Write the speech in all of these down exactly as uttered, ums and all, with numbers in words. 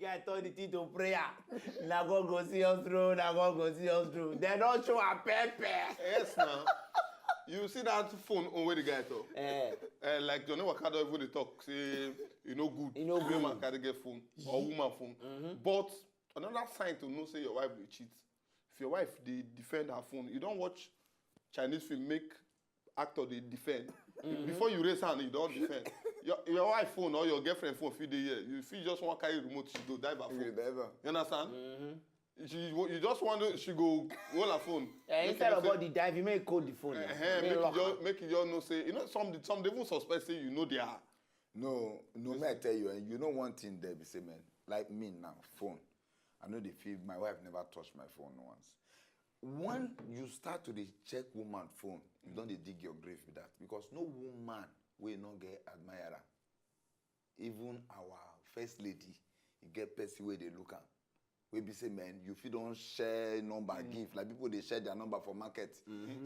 I turn the thing to prayer. Na God go see us through, na God go see us through. Dem don show am pepper. Yes, now. You see that phone on where the guy talk? Eh, Eh, like Johnny Waka don even dey talk say e no good. E no Make good. Man carry get phone or woman phone. But another sign to know say your wife dey cheat. If your wife dey defend her phone, you don watch Chinese film make actor dey defend. Before you raise hand, you don defend. Your your wife phone or your girlfriend phone fit dey here. You fit just wan carry remote, she go dive her You phone. Never. You understand? She, you just want to, she go hold her phone. Eh, Make instead you of know all the dive, you make call the phone. say- Eh, Eh, make make lock you am. just, make you just know say, you know, some some dey even suspect say you know they are. No, no, may I tell you, and you know one thing there be say, man, like me now, phone. I know the feel my wife never touched my phone once. When you start to dey check woman phone, you don dey dig your grave with that because no woman wey no get admirer. Even our first lady, e get person wey dey look am. Wey be say, man, you fit don share number give, like people dey share their number for market.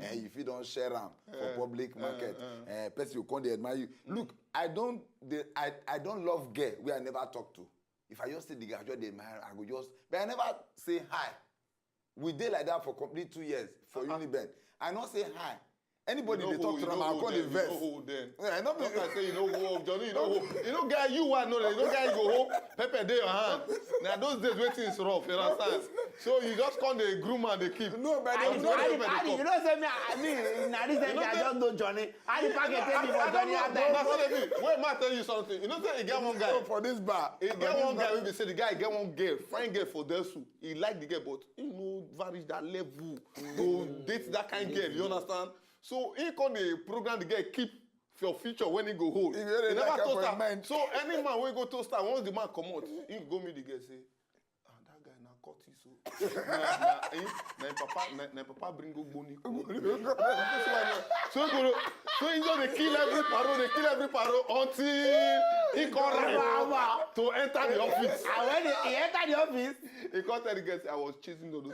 Eh, you fit don share am for public market. Eh, person you come dey admire you. Look, I don dey, I I don love girl wey I never talk to. If I just see the girl, I just dey admire, I go just, but I never say hi. We dey like that for complete two years for Uniben. I no say hi. Anybody You dey no talk hold- to you am, no I hold call the them, you vex. No hold them. Eh, no be Don't I say you no hold Johnny, you no hold. You no get you one, no, you no get you go hold. Pepper dey your hand. Now those days where things rough, you understand? So you just come the groom and the keep. No, but I they dey, no I dey dey, I dey, you know say me, I mean, na this time I just know Johnny. I dey pack a take me for Johnny that That's time. What I mean. Wait, man, tell you something. You know say e get one guy. For this bar. E For get this one guy bar. Wey be say the guy get one girl, fine girl for Delsu. He like the girl, but he no vary that level to date that kind girl. You understand? So he come dey program the girl keep for future when he go hold. He really He never like her toast for her. Him mind. So any man wey go toast her, once the man comot, he go meet the girl say, "Ah, that guy na cultist o." Na na him na him papa na na him papa bring ogboni come. So he go so he just dey kill every paro, dey kill every paro until he come ripe to enter the office. And when he, he enter the office, He come tell the girl say, "I was chasing all those."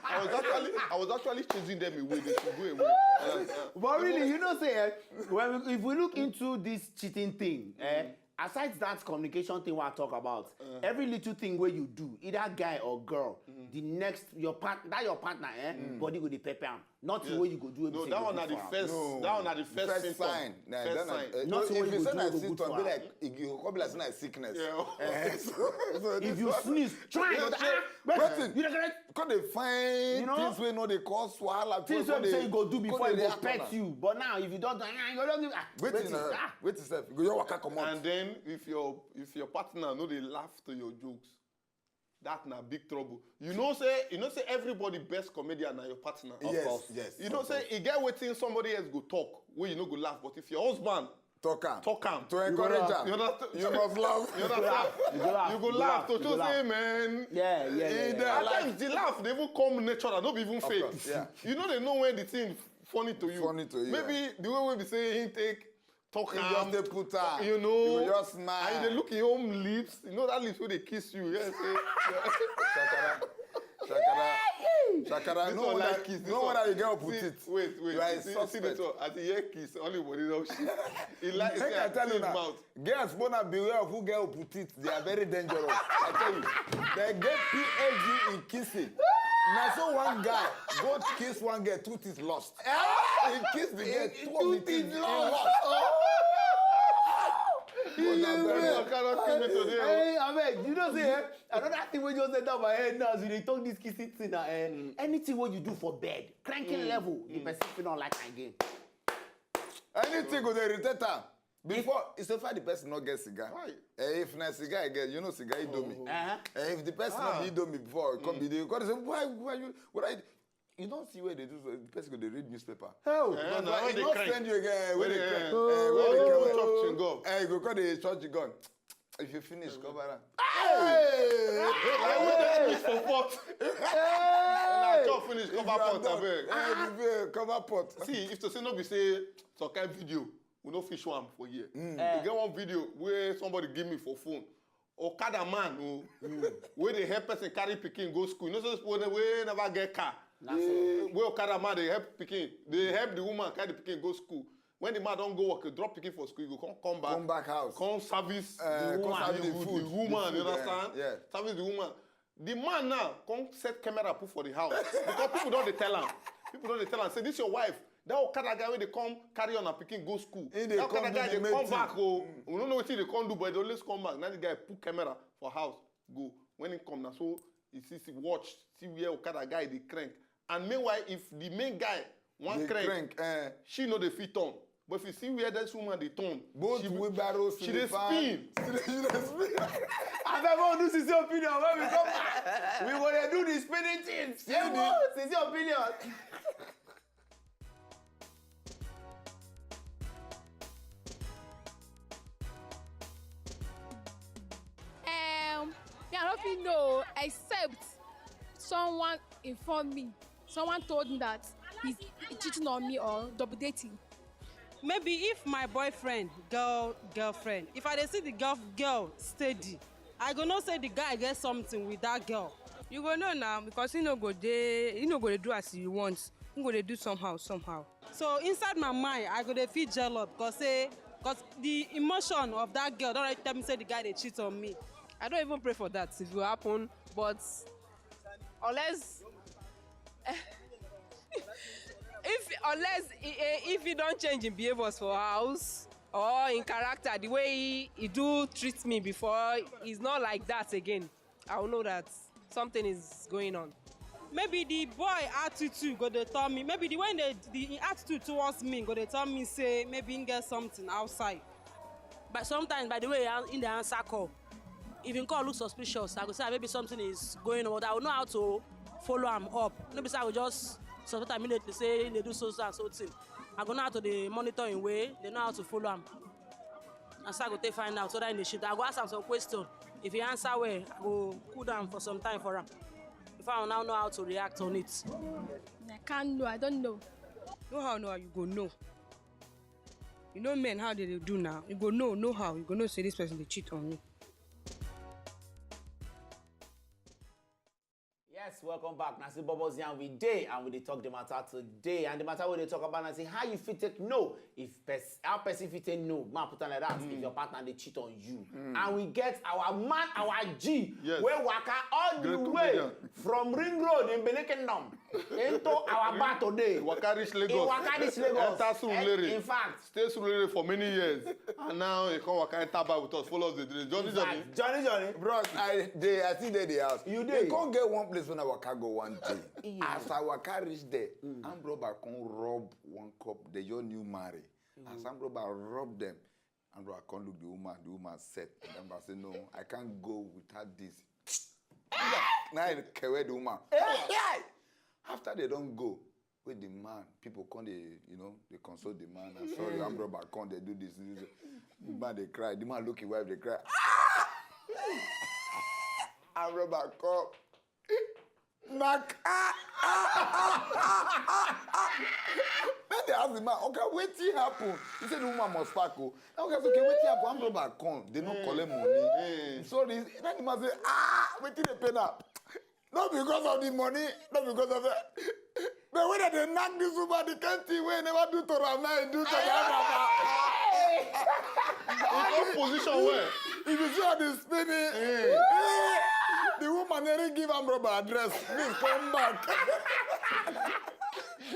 I was actually I was actually chasing them away. They should go away. But really, you know say, eh, when we, if we look into this cheating thing, eh, aside that communication thing we talk about, every little thing where you do, either guy or girl, the next your part that your partner, eh, body go dey pepper am. Nothing where you go do. No, that one na the first. No. That one na the first, First symptom. Sign. Nah, First then I- sign. eh, Not if what you you say go na do, go symptom, put be for like e go come be like say na sickness. Yeah. Eh, so- so If this you one- sneeze, try Yeah, not yeah. ah, Wetin? you don't get Come dey find You know? Things wey no dey cause wahala. Things come wey be say dey- you go do come before dey you go react pet on am. You, but now if you don't do, ah, you don't give ah. Wetin na Ah. wetin sef? You go your waka comot. And then if your if your partner no dey laugh to your jokes, that na big trouble. You know say you know say everybody best comedian na your partner. Yes, course. Yes. You know say e get wetin somebody else go talk wey you no go laugh, but if your husband Talk am. Talk am. To encourage laugh. am. You understand? You must laugh. You understand? You go laugh. You go You go laugh laugh. to You go show say, laugh. Man. Yeah, yeah, yeah, Eh, yeah. At times the laugh they even come natural, no be even fake. Course, yeah. You know they know when the thing funny to you. Funny to you, Maybe the way we be saying take talk You am, just dey put am. You know, You just smile. And you dey look in your own lips. You know that lips wey dey kiss you. Yes. Shakara. Shakara. Shakara. This No one wonder, like kiss, this no one. wonder you get See, opposite. Wait, wait. You are a see, see suspect. This one. As you hear kiss, only body don shit. He like Make say I tell you his now, mouth. Girls bona beware of who get opposite. They are very dangerous. I tell you, they get P H D in kissing. Now so one guy go kiss one girl, two teeth lost. He kissed the girl, two of the teeth he lost. This one cannot kill me today. Oh. Hey, abeg, you know say eh, another thing wey just enter my head now as you dey talk this kissing thing na eh, anything wey you do for bed, cranking level, the person fit not like am again. Anything go dey irritate am. Before, it's so far the person not get cigar. Why? Eh, if na cigar again, you know cigar Indomie. Uh-huh. Eh, if the person Ah. not be Indomie before, come be dey come dey say, why, why you, what I, you don't see where they do so, the person go dey read newspaper. Hell. Eh, Because na why when he they not crank. send you again, when When they they, crank. eh, Eh, when when they they crank. chop chewing gum. Eh, you go call the church gun. If you finish, cover am. Like when they put for pot. When I chop finish, If cover you are pot, done, abeg. eh, if you, eh, cover pot. See, if to say no be say some kind video, we no fit show am for here. Eh. E get one video wey somebody give me for phone. Okada man o, wey dey help person carry pikin go school. You know say people wey never get car. Wey Okada man dey help pikin, dey help the woman carry the pikin go school. When the man don go work, he drop pikin for school, he go come come back, Come back house. come service Eh, the come woman, service the, the food, food, the woman, the you food, eh, understand? Yeah. Service the woman. The man now come set camera put for the house because people don dey tell am. People don dey tell am say this your wife. That okada guy wey dey come carry una pikin go school. He dey That okada come do guy the dey main come thing. Back o. We no know wetin he dey come do, but he dey always come back. Now the guy put camera for house go. When he come now, so he see, see watch, see where okada guy dey crank. And meanwhile, if the main guy wan Dey crank, crank, eh. she no dey fit turn. But if you see where this woman dey turn, Both she, wheelbarrow she dey slipper. Spin. She dey spin. Abeg, make we do sisi opinion when we come back. We go dey do the spinning thing. Spinning. Sisi opinion. Um, me, I don't feel no, except someone informed me. Someone told me that he's cheating on me or double dating. Maybe if my boyfriend, girl, girlfriend, if I dey see the girl, girl steady, I go know say the guy get something with that girl. You go know now because he no go dey, he no go dey do as you want. He go dey do somehow, somehow. So inside my mind, I go dey feel jealous because say, because the emotion of that girl don already tell me say the guy dey cheat on me. I don't even pray for that if it will happen, but unless if unless he, eh, if he don change in behaviours for house or in character, the way he, he do treat me before, he's not like that again. I will know that something is going on. Maybe the boy attitude go dey tell me. Maybe the way the, the him attitude towards me go dey tell me say maybe he get something outside. But sometimes, by the way, in the answer call, if him call look suspicious, I go say, "Ah, maybe something is going on." But I will know how to follow am up. No be say I go just suspect am immediately say he dey do so, so and so thing. I go know how to dey monitor him way, dey know how to follow am. And so I go take find out whether he dey cheat. I go ask am some question. If he answer well, I go cool down for some time for am. If I now know how to react on it. I can't know. I don't know. No how, no how you go know. You know men, how they dey do now. You go know, no how. You go know say this person dey cheat on me. Yes, welcome back. Na still Bubbles Yarn we dey, and we dey talk the matter today. And the matter we dey talk about na say how you fit take know if pers how person fit take know. Man put am like that. If your partner dey cheat on you, and we get our man, our G, Yes. wey waka all the Great way comedian. from Ring Road in Benin Kingdom into our bar today. Waka reach He Lagos. waka reach Lagos. Enter Surulere. Eh, in fact, Stay Surulere for many years, and now he come waka enter bar with us, follow us dey drink. Johnny, in Johnny. fact, Johnny, Johnny. Bros, I dey, I still dey the house. You They dey? Come get one place when I waka go one day. As I waka reach there, armed robber come rub one cup. They just new marry. As armed robber rub them, armed robber come look the woman. The woman set. And armed robber say, "No, I can't go without this." Now I kewe the woman. After they don go, wey the man, people come dey, you know, dey console the man. "I'm sorry, armed robber come, dey do this, this, this." The man dey cry. The man look his wife, dey cry. Ah! Armed robber come. Knack. Ah, ah, ah, ah, ah, ah. Then they ask the man, "Okay, wetin happen?" He said, "The woman must pack o." Now, "Okay, okay, wetin happen?" "Armed robber come, they no collect money." "Sorry." Then the man say, "Ah, wetin dey pain am? No because of the money, no because of it." But when they knack this woman, the kind thing wey never do to am, now he do to the other man. He come position well. If you see all the spinning, eh, the woman nearly give armed robber address. "Please come back."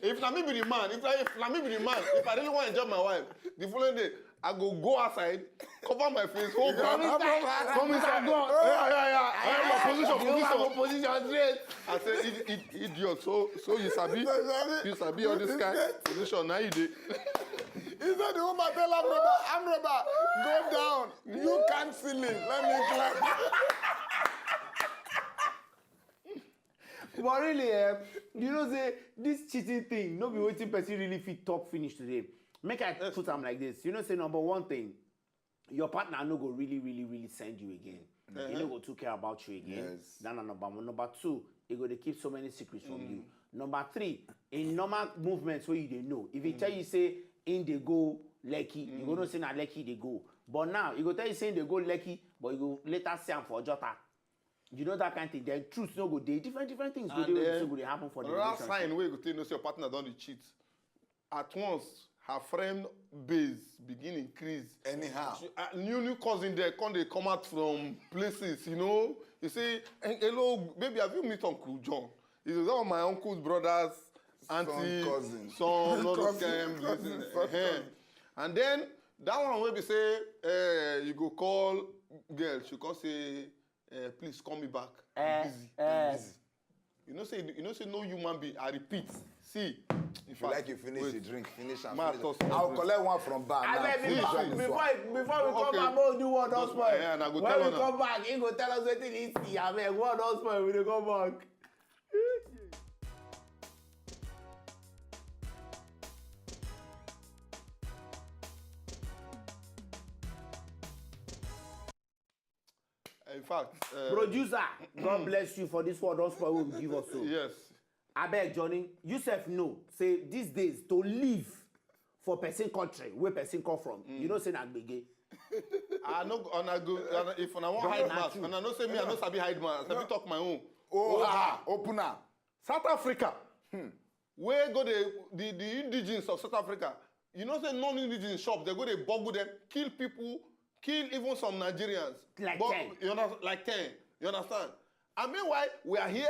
If na me be the man, if na, if na me be the man, if I really wan enjoy my wife, the following day I go go outside, cover my face, hold gun, come inside. Yeah, yeah, yeah. Yeah, yeah. Position, position. Position straight. I say, "Id- id- idiot. So, so you sabi, you sabi all this kind position. Now you dey." He said the woman tell armed robber, "Armed robber, go down. You can't see him. Let me climb." But really, eh, you know say this cheating thing, no be wetin person really fit talk finish today. Make I put am like this. You know say number one thing, your partner no go really, really, really send you again. He no go too care about you again. Yes. That na number one. Number two, he go dey keep so many secrets from you. Number three, in normal movements wey you dey know, if he tell you say he dey go Lekki, you go know say na Lekki he dey go. But now, he go tell you say he dey go Lekki, but you go later see am for Ojota. You know that kind thing. Then truth no go dey. Different, different things go And dey wey be then, say go dey happen for the another relationship. Sign wey you go take know say your partner don dey cheat. At once, her friend base begin increase. Anyhow. She, uh, new new cousin there come dey come out from places, you know. You say, "Eh, hello, baby, have you met Uncle John? He's one of my uncle's brothers, auntie, Cousin. Son, all those Cousin, kind cousin, places." son, Eh. And then that one wey be say, eh, you go call girl, she come say, eh, "Please call me back. I'm Eh, busy." eh. Busy. You know say you know say no human being. I repeat. See, in If you like, you finish the drink, finish and Ma finish. toast my I'll drink. Collect one from bar now. Abeg, Finish before, this before, one. before we come Okay. back, make we do one don Just- spoil. Yeah, and I go When tell we una. Come back, he go tell us wetin he see. Abeg, one don spoil, we dey come back. In fact, uh, Producer, God bless you for this one don spoil wey you give us so. Yes. Abeg, Johnny, you sef know say these days to live for person country wey person come from, you know say na gbege. I no, and I go, and if una wan But hide na mouth, true. and I know say me, I no sabi hide mouth. I sabi talk my own. Oh, ah, open am. South Africa, wey go the, the the indigenes of South Africa. You know say non-indigenous shop, they go dey boggle them, kill people, kill even some Nigerians. Like But ten. You understand? Like ten. You understand? And meanwhile, we are here.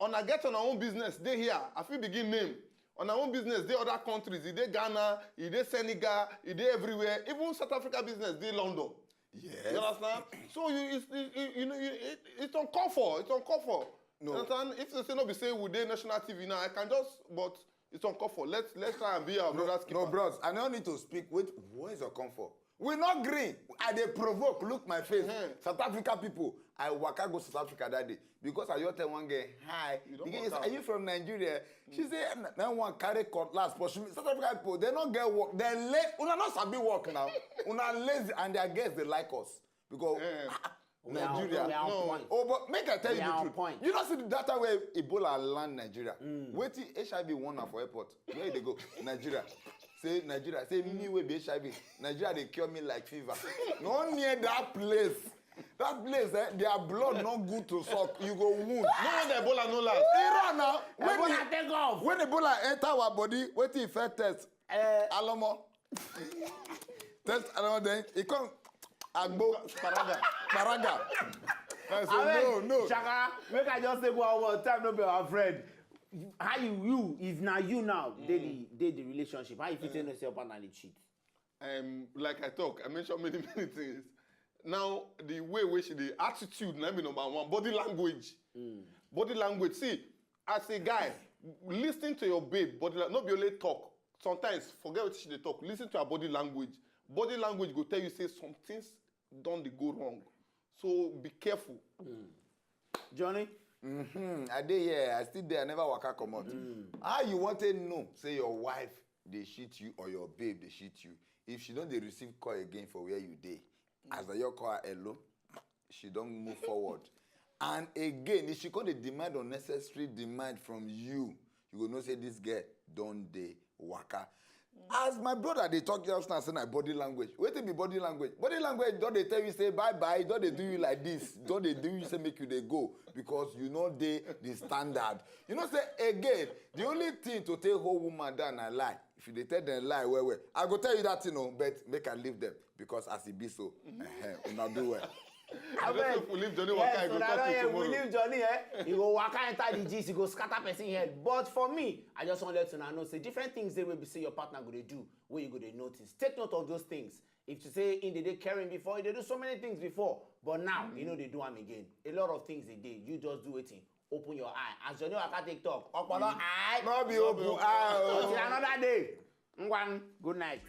Una get una own business dey here. I fit begin name. Una own business dey other countries. E dey Ghana, e dey Senegal, e dey everywhere. Even South Africa business dey London. Yes. You understand? So you, it's, it, it, you know, you, it, it's uncalled for. It's uncalled for. No. You understand? If they say no, be say we dey national T V now. I can just, but it's uncalled for. Let's let's try and be our brother's keeper. No, bros, I no need to speak. Wait, where is your comfort? We not green. I dey provoke. Look my face. Mhm. South Africa people. I waka go South Africa that day because I just tell one girl hi. You don't The girl waka. Say, "Are you from Nigeria?" She say, "N- "That one carry cutlass pursue me." South Africa people, they no get work. They lazy. Una no sabi work now. Una lazy and their girls they like us because Eh. ah, ah, We are- Nigeria. we are on No. point. Oh, but make I tell We you are the on truth. Point. You know, see the data where Ebola land Nigeria. Wait till H I V one now for airport. Where they go? Nigeria. Say Nigeria. Say me will be H I V. Nigeria they cure me like fever. No near that place. That place, eh, their blood not good to suck. You go wound. No wonder Ebola no last. Iran now. When Ebola the, take off. When Ebola enter our body, wait till first test. Eh, Alomo. Test Alomo then he come. Agbo. Paraga. Paraga. I say, Abeg, no, no. Shaka, make I just take one word. Time no be our friend. How you, you, if na you now, dey the, dey the relationship. How you fit tell yourself partner dey cheat? Um, like I talk, I mentioned many many things. Now the way wey she dey, attitude na be number one. Body language. Body language. See, as a guy, listen to your babe. Body la- no be only talk. Sometimes forget what she dey talk. Listen to her body language. Body language go tell you say some things don dey go wrong. So be careful. Johnny, Hmm, I dey here. I still there. I never waka comot. How you want to know? Say your wife they cheat you or your babe they cheat you. If she don't they receive call again for where you dey, as the your call her hello, she don't move forward. And again, if she come dey demand unnecessary demand from you, you go know say this girl don't dey waka. As my brother they talk just now, say na body language. Wetin be body language? Body language don't they tell you say bye bye, don't they do you like this, don't they do you say make you they go because you know they the standard. You know say again, the only thing to take whole woman down na lie. If you dey tell them lie well well, I go tell you that thing, oh, but make I leave them because as it be so, eh, una do well. I don't know if we leave Johnny waka, I go una talk don to hear, we tomorrow. Leave Johnny, eh? He go waka enter the gist, he go scatter person head. But for me, I just want to let una know say different things dey wey be say your partner go dey do, wey you go dey notice. Take note of those things. If you say in the day caring before, he dey do so many things before, but now he no dey do am again. A lot of things dey dey. You just do wetin? Open your eye. As Johnny waka take talk, ọpọlọ eye. No be open eye. Until Oh. Another day. Ngwan, good night.